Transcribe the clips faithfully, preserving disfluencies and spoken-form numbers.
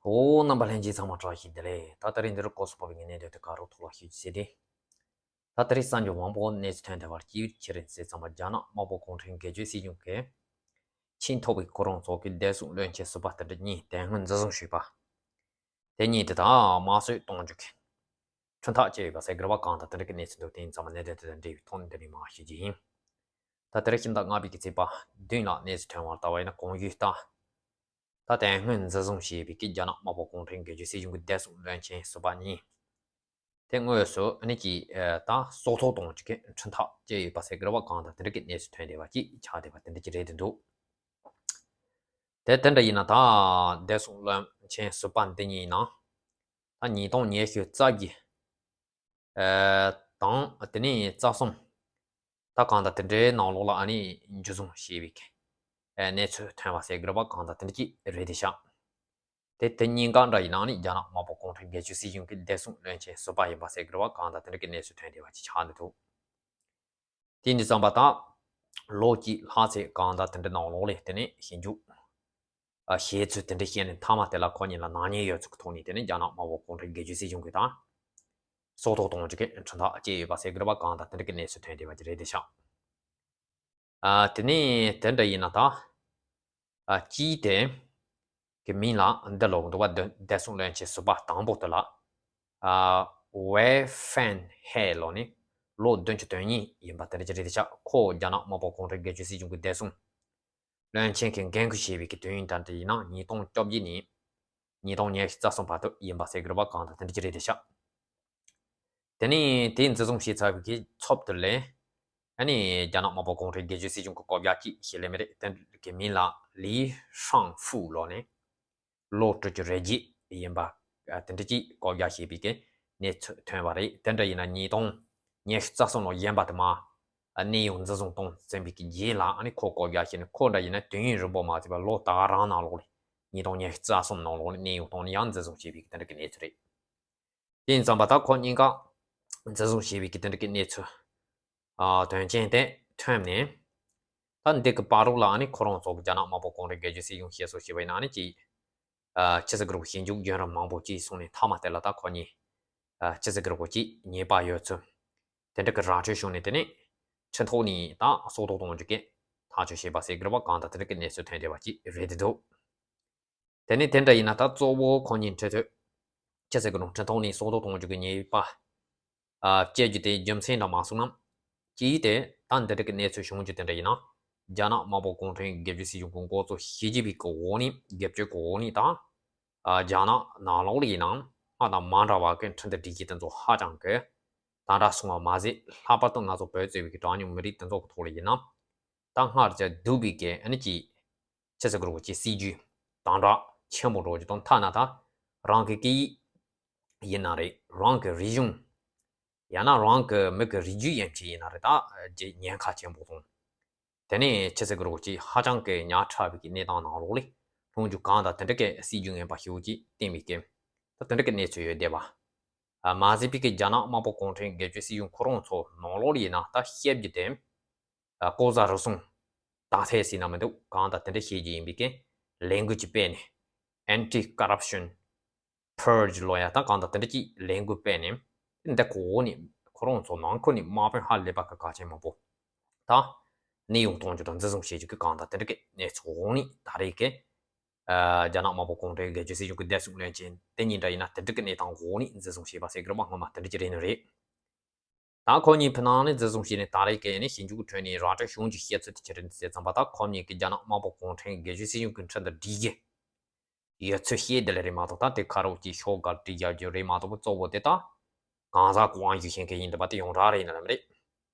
ཨོ། རྣམ་པ་ལྷན་རྒྱས་ཚང་མ་བཀྲ་ཤིས་བདེ་ལེགས། ད་ད་རེས་འདིར་སྐོར་སུ་བབས་པའི་གནད་དོན་དེ་ག་རོགས་ཐོག་ལ་ཞུ་རྒྱུ་བྱས་ཏེ། ད་ད་རེས་གསར་འགྱུར་མང་པོ་གནས་ཚུལ་ཐོན་བསྡད་པར་སྤྱིར་ཁྱེད་རང་ཚོས་ཚང་མ་རྒྱ་ནག་དམར་པོ་གུང་ཁྲན་སྒེར་གཅོད་སྲིད་གཞུང་གི་ཆེས་མཐོ་བའི་ཁོ་རང་ཚོ་གི་བདེ་སྲུང་བློན་ཆེན་ཟུར་པ་དེ་འདྲ་གཉིས་དེ་སྔོན་འཛིན་བཟུང་བྱས་པ། དེ་གཉིས་དེ་དག་དམར་གསོད་གཏོང་རྒྱུ་གི་ཁྲིམས་ཐག་བཅད་ཡོད་པ་ཟེར་གི་རེད་པ། གང་དང་དེ་འདྲ་གི་གནས་ཚུལ་འདུག་དེ་ཡིན་ཙང་མ་གནད་དོན་དེ་དང་འབྲེལ་བའི་ཐོག་ནས་འདི་ནས་མར་ཞུ་རྒྱུ་ཡིན། ད་དེ་རིང་ཕྱི་ཟླ་ལྔ་པའི་གི་ཚེས་པ་བདུན་ལ་གནས་ཚུལ་ཐོན་པར་ལྟ་བ་ཡིན་ན། གོང་ཞུས་ལྟར། ད་དེ་སྔོན་འཛིན་བཟུང་བྱས་པའི་གི་རྒྱ་ནག་དམར་པོ་གུང་ཁྲན་སྒེར་གཅོད་སྲིད་གཞུང་གི་བདེ་སྲུང་བློན་ཆེན་ཟུར་པ་གཉིས། དེ་དངོས་སུ་ཨ་ནི་ཀྱིས་ད་སྲོག་ཐོག་གཏོང་རྒྱུ་གི་ཁྲིམས་ཐག་བཅད་ཡོད་པ་ཟེར་གི་རེད་པ། གང་དང་དེ་འདྲ་གི་གནས་ཚུལ་ཐོན་བསྡད་པ་ཅིག་ཆགས་བསྡད་པ་དེ་འདྲ་ཅིག་རེད་འདུག་དེ་དེ་འདྲ་ཡིན་ན། ད་བདེ་སྲུང་བློན་ཆེན་ཟུར་པ་འདི་གཉིས་ནང་ད་ཉིས་སྟོང་ཉི་ཤུ་རྩ་བརྒྱད་དང་དེ་ནས་རྩ་གསུམ། ད་གང་ལྟར་དེ་འདྲའི་ནང་ལོགས་ལ་ཨ་ནི་འཇུ་བཟུང་བྱས་པའི་གནས་ཚུལ་ཐོན་པ་ཟེར་གི་རེད་པ། གང་ལྟར་དེ་འདྲ་ཅིག་རེད་དེ་ཤག་དེ་དེ་གཉིས་ཀ་འདྲ་ཡིན་ན་ཨ་ནི་རྒྱ་ནག་དམར་པོ་གུང་ཁྲན་སྒེར་གཅོད་སྲིད་གཞུང་གི་བདེ་སྲུང་བློན་ཆེན་ཟུར་པ་ཡིན་པ་ཟེར་གི་རེད་པ། གང་ལྟར་དེ་འདྲ་གི་གནས་ཚུལ་ཐོན་བསྡད་པ་ཅིག་ཆགས་འདུག་དེ་ཡིན་དུས་ཙམ་པ་ད་ལོ་གཅིག་ལྷག་ཙམ་གང་ལྟར་དེ་འདྲའི་ནང་ལོགས་ལ་དེ་ནས་ཞིབ་འཇུག་ཨ་བྱས་ཚུལ་དེ་འདྲ་བཤད་ནས། མཐའ་མ་དེ་ལ་ཁོ་གཉིས་ལ་ནག་ཉེས་ཡོད་ཚུལ་གྱི་ཐོག་ནས་དེ་ནས་རྒྱ་ནག་དམར་པོ་གུང་ཁྲན་སྒེར་གཅོད་སྲིད་གཞུང་གིས་ད་སྲོག་ཐོག་གཏོང་རྒྱུ་གི་ཁྲིམས་ཐག་བཅད་ཡོད་པ་ཟེར་གི་རེད་པ། གང་ལྟར་དེ་འདྲ་གི་གནས་ཚུལ་ཐོན་བསྡད་པ་ཅིག་རེད་དེ་ཤག་ཨ་དེ་ནས་དེ་འདྲ་ཡིན་ན་ད། ཨ་སྤྱིའི་དེ་གི་མིང་ལ་འདི་ལོག་འདུག་པ། བདེ་བདེ་སྲུང་བློན་ཆེན་ཟུར་པ་དང་པོ་དེ་ལ། ཨ་ཝེ་ཧྥན་ཧེ་ལོ་ནི་ལོ་བདུན་ཅུ་དོན་གཉིས་ཡིན་པ་དེ་འདྲ་ཅིག་རེད་དེ་ཤག་ཁོ་རྒྱ་ནག་དམར་པོ་གུང་ཁྲན་སྒེར་གཅོད་སྲིད་གཞུང་གི་བདེ་སྲུང་བློན་ཆེན་གྱི་འགན་ཁུར་བཞེས་པའི་གི་དུས་ཡུན་ད་ལྟ་ཡིན་ན་ཉིས་སྟོང་བཅོ་བརྒྱད་ནས་ཉིས་སྟོང་ཉི་ཤུ་རྩ་གསུམ་བར་དུ་ཡིན་པ་ཟེར་གི་རེད་པ། གང་ལྟར་དེ་འདྲ་ཅིག་རེད་དེ་ཤག་དེ་ནས་དེའི་འཛིན་བཟུང་བྱས་ཚར་བའི་གི་ཚབ་ཏུ་ལས། ཨ་ནི་རྒྱ་ནག་དམར་པོ་གུང་ཁྲན་སྒེར་གཅོད་སྲིད་གཞུང་གི་བཀོད་རྒྱ་ཅིག་ཞིག་ལས་མི་རེད། དེ་གི་མིང་ལ་ལི་ཧྲང་ཧྥུ་ལོ་ནི་ལོ་དྲུག་ཅུ་རེ་བརྒྱད་ཡིན་པ། ཨ་དེ་འདྲ་ཅིག་བཀོད་རྒྱ་བྱས་པའི་གི་གནས་ཚུལ་ཐོན་པ་རེད། དེ་འདྲ་ཡིན་ན་ཉིས་སྟོང་ཉི་ཤུ་རྩ་གསུམ་ལོ་ཡིན་པ་དེ་མ། ཨ་གནས་དབྱུང་འཛིན་བཟུང་གཏོང་ཟིན་པའི་གི་རྗེས་ལ་ཨ་ནི་ཁོ་བཀོད་རྒྱ་བྱས་ནས། ཁོ་འདྲ་ཡིན་ན་དུས་ཡུན་རིང་པོ་མ་ཚད་པར་ལོ་ད་ག་རང་ནང་ལོགས་ལ་ཉིས་སྟོང་ཉི་ཤུ་རྩ་གསུམ་ནང་ལོགས་ལ་གནས་དབྱུང་གཏོང་ནས་ཡང་འཛིན་བཟུང་བྱས་པའི་གི་དེ་འདྲ་གི་གནས་ཚུལ་རེད། དེ་ཡིན་ཙང་པ་ད་ཁོ་གཉིས་ཀ་འཛིན་བཟུང་བྱས་པའི་གི་དེ་འདྲ་གི་གནས་ཚུལ། ཨ་དོན་རྐྱེན་དེ་ཐོན་ནས། ད་འདི་གི་བར་རོགས་ལ་ཨ་ནི་ཁོ་རང་ཚོ་གི་རྒྱ་ནག་དམར་པོ་གུང་ཁྲན་སྒེར་གཅོད་སྲིད་གཞུང་བཤད་སྲོལ་བྱས་པ་ཡིན་ན་ཨ་ནི་ཅིག་ཨ་ཕྱི་སྲིད་ཀྱི་རོགས་ཞིབ་འཇུག་རྒྱུན་རིང་མང་པོ་ཅིག་སོང་ནས། མཐའ་མ་དེ་ལ་ད་ཁོ་གཉིས་ཨ་ཕྱི་སྲིད་ཀྱི་རོགས་ཅིག་ཉེས་པ་ཡོད་ཚུལ་དེ་འདྲ་གི་ར་སྤྲོད་བྱུང་ནས། དེ་ནས་ཁྲིམས་ཐོག་ནས་ད་སྲོག་ཐོག་གཏོང་རྒྱུ་གི་ཐག་གཅོད་བྱས་པ་ཟེར་གི་རེད་པ། གང་ལྟར་དེ་འདྲ་གི་གནས་ཚུལ་ཐོན་བསྡད་པ་ཅིག་རེད་དེ་འདུག་དེ་ནས་དེ་འདྲ་ཡིན་ན་ད་གཙོ་བོ་ཁོ་གཉིས་འཕྲད་དུས་ཕྱི་སྲིད་ཀྱི་རོགས་ཁྲིམས་ཐོག་ནས་སྲོག་ཐོག་གཏོང་རྒྱུ་གི་ཉེས་པ་ཨ་བཅད་རྒྱུ་དེ་རྒྱུ་མཚན་འདྲ་མ་གསུངས་ན། གཅིག་དེ་ད་འདི་འདྲ་གི་གནས་ཚུལ་བྱུང་རྒྱུ་དེ་འདྲ་ཡིན་ན། རྒྱ་ནག་དམར་པོ་གུང་ཁྲན་སྒེར་གཅོད་སྲིད་གཞུང་གི་འགོ་གཙོ་ཞི་ཅིན་ཕིང་གི་འོག་ནས། སྒེར་གཅོད་ཀྱི་འོག་ནས་ད་ཨ་རྒྱ་ནག་ནང་ལོགས་ལ་ཡིན་ན་སྔར་དང་མ་འདྲ་བ་གི་ཁྲིམས་དང་སྒྲིག་གཞི་དེ་ཚོ་ཧ་ཅང་གི་དམ་དྲག་སོང་བ་མ་ཟད། ལྷག་པར་དུ་ང་ཚོ་བོད་གཙོས་པའི་གི་གྲངས་ཉུང་མི་རིགས་དེ་ཚོ་གི་ཐོག་ལ་ཡིན་ན། ད་སྔར་བྱས་བསྡད་པའི་གི་ཨ་ནི་ཅིག་ཕྱི་སྲིད་ཀྱི་རོགས་ཀྱི་སྲིད་ཇུས་དམ་དྲག་ཆེན་པོ་འགྲོ་རྒྱུ་དང་། ཐ་ན་ད་རང་གི་སྐད་ཡིག་ཡིན་ན་རེད། རང་གི་རིག་གཞུང་། ཡང་ན་རང་གི་མི་གི་རིགས་རྒྱུད་ཡན་ཆད་ཡིན་ན་རེད། ད་ཅིག་ཉེན་ཁ་ཆེན་པོ་དང་། དེ་ནས་ཕྱི་སྲིད་ཀྱི་རོགས་ཀྱི་ཧ་ཅང་གི་ཉག་ཕྲ་བའི་གི་གནས་སྟངས་ནང་ལོགས་ལ་ལྷུང་རྒྱུ། གང་ལྟར་དེ་འདྲ་གི་སྲིད་ཇུས་ངན་པ་ཞེ་པོ་ཅིག་བསྟན་པའི་གི་ད་དེ་འདྲ་གི་གནས་ཚུལ་ཡོད་བསྡད་པ། ཨ་མ་ཟད་པའི་གི་རྒྱ་ནག་དམར་པོ་གུང་ཁྲན་སྒེར་གཅོད་སྲིད་གཞུང་ཁོ་རང་ཚོ་ནང་ལོགས་ལ་ཡིན་ན་ད་བཤད་རྒྱུ་དེ། ཨ་ལྐོག་ཟ་རུལ་སུངས་དག་ཐེར་ཟེར་ན་མི་འདུག་གང་ལྟར་དེ་འདྲ་བཤད་རྒྱུ་ཡིན་པའི་གི་ལས་འགུལ་ཅིག་སྤེལ་ནས། Anti Corruption Purge ལོ་ཡ་ད་གང་ལྟར་དེ་འདྲ་ཅིག་ལས་འགུལ་སྤེལ་ནས། འདི་གོ་ནས་ཁོ་རང་ཚོ་ནང་ཁུལ་ནས་དམག་དཔོན་ཧ་ལས་པ་གི་གལ་ཆེན་མང་པོ་ད་གནས་དབྱུང་གཏོང་རྒྱུ་དང་འཛིན་བཟུང་བྱེད་རྒྱུ་གི་གང་ལྟར་དེ་འདྲ་གི་གནས་ཚུལ་འོག་ནས་ད་རེས་ཀྱི་ཨ་རྒྱ་ནག་དམར་པོ་གུང་ཁྲན་སྒེར་གཅོད་སྲིད་གཞུང་གི་བདེ་སྲུང་བློན་ཆེན་དེ་གཉིས་འདྲ་ཡིན་ན་དེ་འདྲ་གི་གནས་སྟངས་འོག་ནས་འཛིན་བཟུང་བྱས་པ་ཟེར་གི་རེད་པ། སྔོན་མ་དེ་འདྲ་ཅིག་རེད་ནི་རེད། ད་ཁོ་གཉིས་ཕི་ནང་ནས་འཛིན་བཟུང་བྱས་ནས་ད་རེས་ཀྱི་ནི་ཞིབ་འཇུག་ཁྲོད་ནས་ར་སྤྲོད་བྱུང་རྒྱུ་བཤད་ཚུལ་དེ་ཅི་རེད་ཟེར་ཙམ་པ། ད་ཁོ་གཉིས་ཀྱིས་རྒྱ་ནག་དམར་པོ་གུང་ཁྲན་སྒེར་གཅོད་སྲིད་གཞུང་གི་ཁྲིམས་དང་སྒྲིག་གཞི་ཡོད་ཚུལ་བཤད་དེ་ལས་རེད་མ་གཏོགས། ད་དེ་ཁ་རོག་གིས་ཤོག་ག་བྲིས་རྒྱག་རྒྱུ་རེད་མ་གཏོགས། གཙོ་བོ་དེ་ད་གང་ཟག་གང་ཞིག་ཤེས་མཁན་ཡིན་འདུག་པ། དེ་ཡོངས་གྲགས་རེད་ཡིན་ནི་རེད་མ་རེད།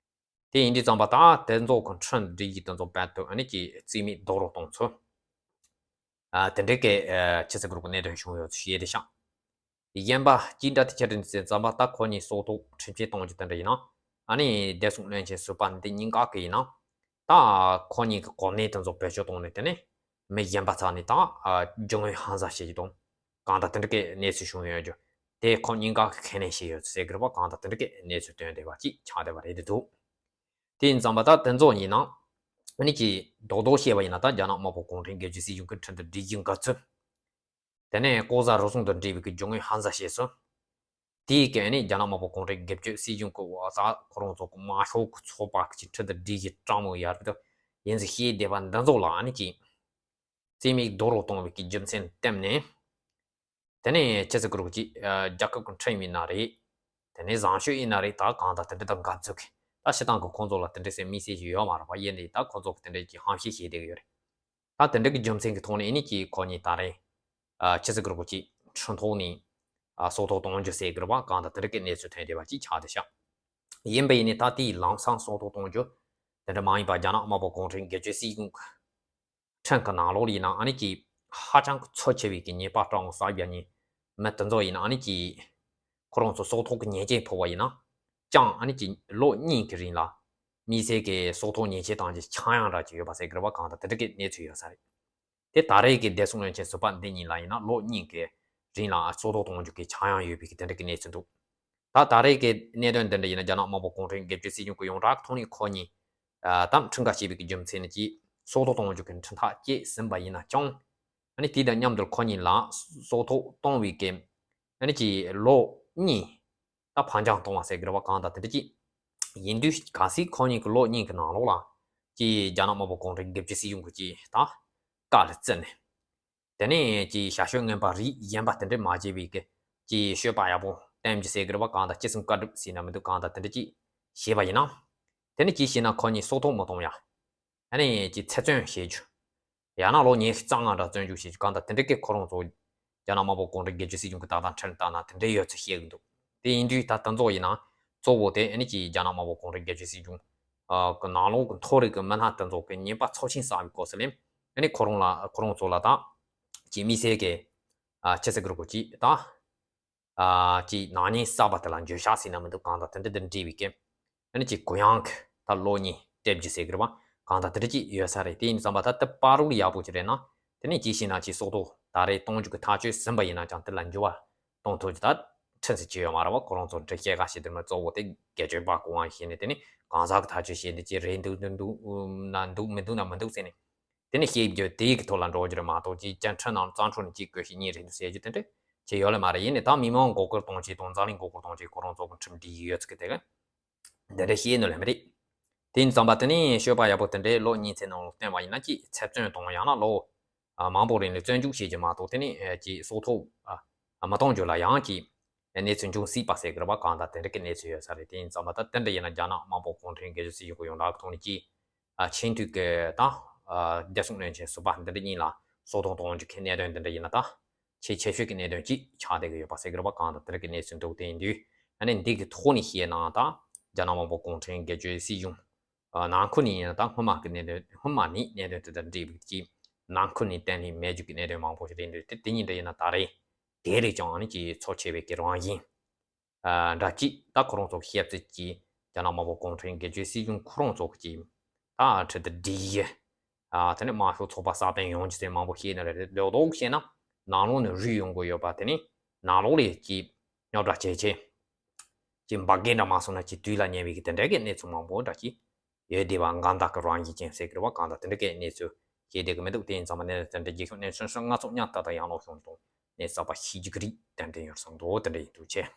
དེ་ཡིན་དུས་ཙམ་པ་ད་དེ་ཚོ་གི་ཁྲིམས་སྒྲིག་གཞི་དེ་ཚོ་རྦད་དེ་ཨ་ནི་ཀྱི་རྩིས་མེད་རྡོག་རོལ་གཏོང་ཚུལ། ཨ་དེ་འདྲའི་གི་ཨ་ཕྱི་སྲིད་ཀྱི་རོགས་གནད་དོན་བྱུང་ཡོད་ཚུལ་བཤད་དེ་ཤག་གཞན་པ་གཅིག་འདྲ་དེ་ཆ་འདྲ་ཟེར་ཙམ་པ། ད་ཁོ་གཉིས་སྲོག་ཐོག་ཁྲིམས་ཆད་གཏོང་རྒྱུ་དེ་འདྲ་ཡིན་ན། ཨ་ནི་བདེ་སྲུང་བློན་ཆེན་ཟུར་པ་འདི་གཉིས་ཀ་གི་ཡིན་ན། ད་ཁོ་གཉིས་ཀྱི་གོ་གནས་དེ་ཚོ་བེད་སྤྱོད་གཏོང་ནས། དེ་ནས་མི་གཞན་པ་ཚོ་ནས་ད་ཨ་རྒྱུ་དངོས་ཧང་སང་བྱེད་རྒྱུ་དང་། གང་ལྟར་དེ་འདྲ་གི་གནས་ཚུལ་བྱུང་ཡོད་རྒྱུ་དེ་ཁོ་གཉིས་ཀ་གི་ཁས་ལེན་བྱས་ཡོད་ཟེར་གི་རེད་པ། གང་ལྟར་དེ་འདྲ་གི་གནས་ཚུལ་ཐོན་བསྡད་པ་ཅིག་ཆགས་བསྡད་པ་རེད་འདུག་དེ་ཡིན་ཙམ་པ་ད་དེ་ཚོ་ཡིན་ན། ཨ་ནི་ཀྱི་རྡོག་རྡོག་བཤད་པ་ཡིན་ན། ད་རྒྱ་ནག་དམར་པོ་གུང་ཁྲན་སྒེར་གཅོད་སྲིད་གཞུང་གི་ཁྲིམས་དང་སྒྲིག་གཞི་འགལ་ཚུལ། དེ་ནས་ལྐོག་ཟ་རུལ་སུངས་དང་འབྲེལ་བའི་གི་རྒྱུ་དངོས་ཧམ་ཟ་བྱས་སོང་། དེའི་གི་ཨ་ནི་རྒྱ་ནག་དམར་པོ་གུང་ཁྲན་སྒེར་གཅོད་སྲིད་གཞུང་གི་འོག་ས་ཁོ་རང་ཚོ་གི་དམར་ཤོག་གི་ཚོགས་པ་གི་ཁྲི་དང་སྒྲིག་གཞི་སྤྲང་མོ་ཡར་དུ་ཡིན་ཟེར་བཤད་བསྡད་པ་འདི་ཚོ་ལ་ཨ་ནི་ཅིག་རྩིས་མེད་རྡོ་རུ་གཏོང་བའི་གི་རྒྱུ་མཚན་བསྟན་ནས། དེ་ནས་ཆི་ཟེར་གི་རེད་ཅིག་རྒྱལ་ཁབ་ཀྱི་ཁྲིམས་ཡིན་ན་རེད། དེ་ནས་བཟང་སྤྱོད་ཡིན་ན་རེད། ད་གང་ལྟར་དེ་འདྲ་དང་འགལ་ཚུལ་གྱི་ད་སྤྱིར་བཏང་གི་ཁོང་ཚོ་ལ་དེ་འདྲ་ཟེར་དམིགས་བསལ་ཞིག་ཡོད་མ་རེད་པ། ཡིན་ནའི་ད་ཁོང་ཚོ་གི་དེ་འདྲ་ཅིག་ཧམ་བཤད་བྱས་བསྡད་ཀྱི་ཡོད་རེད། ད་དེ་འདྲ་གི་རྒྱུ་མཚན་གྱི་ཐོག་ནས་ཨ་ནི་ཅིག་ཁོ་གཉིས་ད་རེས་ཆི་ཟེར་གི་རེད་ཅིག་ཁྲིམས་ཐོག་ནས་སྲོག་ཐོག་གཏོང་རྒྱུ་ཟེར་གི་རེད་པ། གང་ལྟར་དེ་འདྲ་གི་གནས་ཚུལ་ཐོན་བསྡད་པ་ཅིག་ཆགས་བསྡད་ཤག་ཡིན་པ་ཡིན་ནའི་ད་དེའི་ལམ་སང་སྲོག་ཐོག་གཏོང་རྒྱུ་དེ་འདྲ་མ་ཡིན་པ་རྒྱ་ནག་དམར་པོ་གུང་ཁྲན་སྒེར་གཅོད་སྲིད་གཞུང་གི་ཁྲིམས་ཀྱི་ནང་ལོགས་ལ་ཡིན་ན་ཨ་ནི་ཅིག་ཧ་ཅང་གི་ཚབས་ཆེ་བའི་གི་ཉེས་པ་སྤྲང་བོ་ཟ་རྒྱུ་ནི་མི་དེ་ཚོ་ཡིན་ན་ཨ་ནི་ཅིག་ཁོ་རང་ཚོ་སྲོག་ཐོག་གི་ཉེས་ཆད་ཕོག་པ་ཡིན་ན་ཅང་ཨ་ནི་ཅིག་ལོ་གཉིས་ཀྱི་རིང་ལ་དམིགས་བསལ་གྱི་སྲོག་ཐོག་ཉེས་ཆད་གཏོང་རྒྱུ་ཆག་ཡང་འདྲ་ཅིག་ཡོད་པ་ཟེར་གི་རེད་པ། གང་ལྟར་དེ་འདྲ་གི་གནས་ཚུལ་ཡོད་ས་རེད། དེ་ད་རེས་ཀྱི་བདེ་སྲུང་བློན་ཆེན་ཟུར་པ་འདི་གཉིས་ལ་ཡིན་ན་ལོ་གཉིས་ཀྱི་རིང་ལ་སྲོག་ཐོག་གཏོང་རྒྱུ་གི་ཆག་ཡང་ཡོད་པའི་གི་དེ་འདྲ་གི་གནས་ཚུལ་འདུག་ད་ད་རེས་ཀྱི་གནད་དོན་འདི་འདྲ་ཡིན་ན་རྒྱ་ནག་དམར་པོ་གུང་ཁྲན་སྒེར་གཅོད་སྲིད་གཞུང་གི་ཡོངས་གྲགས་ཐོག་ནས་ཁོ་གཉིས་ཨ་དམ་ཁྲིམས་ཁ་ཕྱེ་བའི་གི་རྒྱུ་མཚན་ནི་ཅིག་སྲོག་ཐོག་གཏོང་རྒྱུ་གི་ཁྲིམས་ཐག་བཅད་ཟིན་པ་ཡིན་ན་ཅང་ཨ་ནི་དེ་དང་མཉམ་དུ་ཁོ་གཉིས་ལ་སྲོག་ཐོག་གཏོང་བའི་གི་ཨ་ནི་ཅིག་ལོ་གཉིས་ད་ཕར་འགྱངས་གཏོང་བ་ཟེར་གི་རེད་པ། གང་ལྟར་དེ་འདྲ་ཅིག་ཡིན་དུས་གལ་སྲིད་ཁོ་གཉིས་ཀྱི་ལོ་གཉིས་ཀྱི་ནང་ལོགས་ལ་ཅིག་རྒྱ་ནག་དམར་པོ་གུང་ཁྲན་སྒེར་གཅོད་སྲིད་གཞུང་གི་ཅིག་ད་བཀའ་ལ་བརྩི་ནས། དེ་ནས་ཀྱི་ཞབས་ཞུ་ངན་པ་རིགས་གཞན་པ་དེ་འདྲས་མ་བྱས་པའི་གི་ཀྱི་སྤྱོད་པ་ཡག་པོ་བསྟན་རྒྱུ་ཟེར་གི་རེད་པ། གང་ལྟར་སྤྱི་སེམས་བཀའ་སྒྲུབ་ཟེར་ན་མི་འདུག་གང་ལྟར་དེ་འདྲས་ཀྱི་བྱས་པ་ཡིན་ན། དེ་ནས་ཀྱི་བྱས་ན་ཁོ་གཉིས་སྲོག་ཐོག་མི་གཏོང་ཡ། ཨ་ནི་ཀྱི་ཚེ་བཙོན་བྱེད་རྒྱུ། ཡང་ན་ལོ་ཉི་ཤུ་རྩ་ལྔ་འདྲ་བཙོན་འཇུག་བྱེད་རྒྱུ། གང་ལྟར་དེ་འདྲས་ཀྱི་ཁོ་རང་ཚོ་རྒྱ་ནག་དམར་པོ་གུང་ཁྲན་སྒེར་གཅོད་སྲིད་གཞུང་གི་ཏག་ཏག་ཁྲིམས་ལྟར་ན་དེ་འདྲས་ཡོད་ཚུལ་བཤད་གི་འདུག་དེ་ཡིན་དུས་ད་ལྟ་ཚོ་ཡིན་ན་གཙོ་བོ་དེ་ཨ་ནི་ཀྱི་རྒྱ་ནག་དམར་པོ་གུང་ཁྲན་སྒེར་གཅོད་སྲིད་གཞུང་གི་ནང་ལོགས་ཀྱི་མཐོ་རིམ་གྱི་མི་སྣ་དེ་ཚོ་གི་ཉེས་པ་ཚབས་ཆེན་བསགས་པའི་སྐོར་ཟེར་ལེ། ཨ་ནི་ཁོ་རང་ལ་ཁོ་རང་ཚོ་ལ་ད་ཀྱི་དམིགས་བསལ་གྱི་ཨ་ཆི་ཟེར་གི་རེད་གོ་ཅིག་ད་ཨ་ཀྱི་ནག་ཉེས་བསགས་པ་དེ་ལ་འགྱོད་བཤགས་ཟེར་ན་མི་འདུག་གང་ལྟར་དེ་འདྲ་དང་འབྲེལ་བའི་གི་ཨ་ནི་ཀྱི་གུ་ཡངས་ཀྱི་ད་ལོ་གཉིས་སྤྲད་རྒྱུ་ཟེར་གི་རེད་པ། གང་ལྟར་དེ་འདྲ་ཅིག་ཡོད་ས་རེད། དེ་ཡིན་ཙམ་པ་ད་དེ་བར་རུ་ཡག་པོ་ཅིག་རེད་ན་དེ་ནས་ཅི་ཞིག་ན་ཅིག་སྲོག་ཐོག་ད་རེས་གཏོང་རྒྱུ་གི་ཐག་གཅོད་ཟིན་པ་ཡིན་ན་ཀྱང་དེ་ལ་འགྱུར་བ་གཏོང་ཐུབ་རྒྱུ་ད་ཁྲིམས་སུ་བཅས་ཡོད་མ་རེད་པ། ཁོ་རང་ཚོ་འདྲི་བཤད་ག་ཞིག་དེ་མ་གཙོ་བོ་དེ་སྒེར་གཅོད་པ་གོ་དབང་བྱས་ནས་དེ་ནས་གང་ཟག་གི་ཐག་གཅོད་བྱས་ནས་ཅི་རེད་འདུག་འདུག་འདུག་ན་འདུག་མི་འདུག་ན་མི་འདུག་ཟེར་ནས་དེ་ནས་བཤད་རྒྱུ་དེའི་གི་ཐོག་ལ་འགྲོ་རྒྱུ་རེད་མ་གཏོགས་ཅིག་ཅན་ཁྲིམས་ནང་བཙན་འཕྲོག་ནས་ཅིག་གོས་ཤིག་གཉིས་རེད་འདུག་ཟེར་རྒྱུ་དེ་འདྲ་ཅི་ཡོད་ལ་མ་རེད། ཡིན་ནས་ད་མི་མང་མགོ་སྐོར་གཏོང་བྱེད་དང་འཛམ་གླིང་མགོ་སྐོར་གཏོང་བྱེད་ཁོ་རང་ཚོ་གི་ཁྲིམས་སྒྲིག་ཡོད་ཚུལ་གི་དེ་གི་འདི་འདྲ་བཤད་ནོ་ལས་མི་རེད། དེ་ཡིན་ཙམ་པ་དེ་ནས་སྤྱོད་པ་ཡག་པོ་དེ་འདྲའི་ལོ་གཉིས་ཚེ་ནང་ལ་བསྟན་པ་ཡིན་ན་ཅིག་ཚེ་བཙོན་དང་ཡང་ན་ལོ་མང་པོ་རིང་ལ་བཙོན་འཇུག་བྱེད་རྒྱུ་མ་གཏོགས་དེ་ནས་ཅིག་སྲོག་ཐོག་མ་གཏོང་རྒྱུ་ལ་ཡང་ཅིག་གནས་ཚུལ་འབྱུང་སྲིད་པ་ཟེར་གི་རེད་པ། གང་ལྟར་དེ་འདྲ་གི་གནས་ཚུལ་ཡོད་ས་རེད། དེ་ཡིན་ཙམ་པ་ད་དེ་འདྲ་ཡིན་ན་རྒྱ་ནག་དམར་པོ་གུང་ཁྲན་སྒེར་གཅོད་སྲིད་གཞུང་གི་ཡོངས་གྲགས་ཀྱི་ཐོག་ནས་ཅིག་ཆེས་མཐོའི་གི་ད་བདེ་སྲུང་བློན་ཆེན་ཟུར་པ་འདི་འདྲ་གཉིས་ལ་སྲོག་ཐོག་གཏོང་རྒྱུ་གི་གནད་དོན་འདི་འདྲ་ཡིན་ན་ད་ཆེས་ཆེ་ཤོས་ཀྱི་གནད་དོན་གཅིག་ཆགས་བསྡད་ཀྱི་ཡོད་པ་ཟེར་གི་རེད་པ། གང་ལྟར་དེ་འདྲ་གི་གནས་ཚུལ་འདུག་དེ་ཡིན་དུས་ཨ་ནི་འདི་གི་ཐོག་ནས་བཤད་ན་ད་རྒྱ་ནག་དམར་པོ་གུང་ཁྲན་སྒེར་གཅོད་སྲིད་གཞུང་ནང་ཁུལ་ནས་ཡིན་ན་ད་སྔོན་མ་གི་གནད་དོན་སྔོན་མ་ནས་གནད་དོན་དེ་དང་འབྲེལ་བའི་ཀྱི་ནང་ཁུལ་ནས་གཏན་ནས་མེད་རྒྱུ་གི་གནད་དོན་མང་པོ་ཞིག་རེད་འདུག་དེ་དེ་གཉིས་འདྲ་ཡིན་ན་ད་རེས་དེ་རེད་ཀྱང་ཨ་ནི་ཀྱི་ཚབས་ཆེ་བའི་གི་རང་བཞིན་འདྲ་གཅིག་ད་ཁོ་རང་ཚོ་བཤད་ཚུལ་གྱི་རྒྱ་ནག་དམར་པོ་གུང་ཁྲན་སྒེར་གཅོད་སྲིད་གཞུང་ཁོ་རང་ཚོ་གི་ད་ཁྲིམས་དང་སྒྲིག་གཞི་དེ་ནས་དམར་ཤོག་ཚོགས་པ་སྲ་བརྟན་ཡོང་རྒྱུ་ཟེར་མང་པོ་བཤད་ནི་རེད། རྡོག་རྡོག་བཤད་ན་ནང་ལོགས་ནས་རུལ་ཡོང་གི་ཡོད་པ། དེ་ནས་ནང་ལོགས་ལས་ཀྱི་རྙོག་དྲ་ཇེ་ཆེ། ཀྱི་འབར་གས་འདྲ་མ་སོང་ན་ཀྱི་དུས་ལ་ཉེ་བའི་གི་དེ་འདྲའི་གི་གནས་ཚུལ་མང་པོ་འདྲ་ཀྱི་ཡོད་བསྡད་པ་འགལ་ཟླ་གི་རང་བཞིན་ཅན་ཟེར་གི་རེད་པ། གང་ལྟར་དེ་འདྲའི་གི་གནས་ཚུལ་བཤད་བསྡད་གི་མི་འདུག་དེ་ཡིན་ཙང་མ་ནས་དེ་འདྲའི་རྒྱལ་ཁབ་གནས་ཚུལ་སྔ་ཚོགས་ཉག་ཏག་ཏག་ཡང་ལོག་བྱུང་དང་གནས་གསར་པ་ཤེས་རྒྱུ་གི་རིགས་ཏན་ཏན་ཡོད་བསམ་འདུག་དེ་འདྲ་ཡིན་འདུག་ཆེ།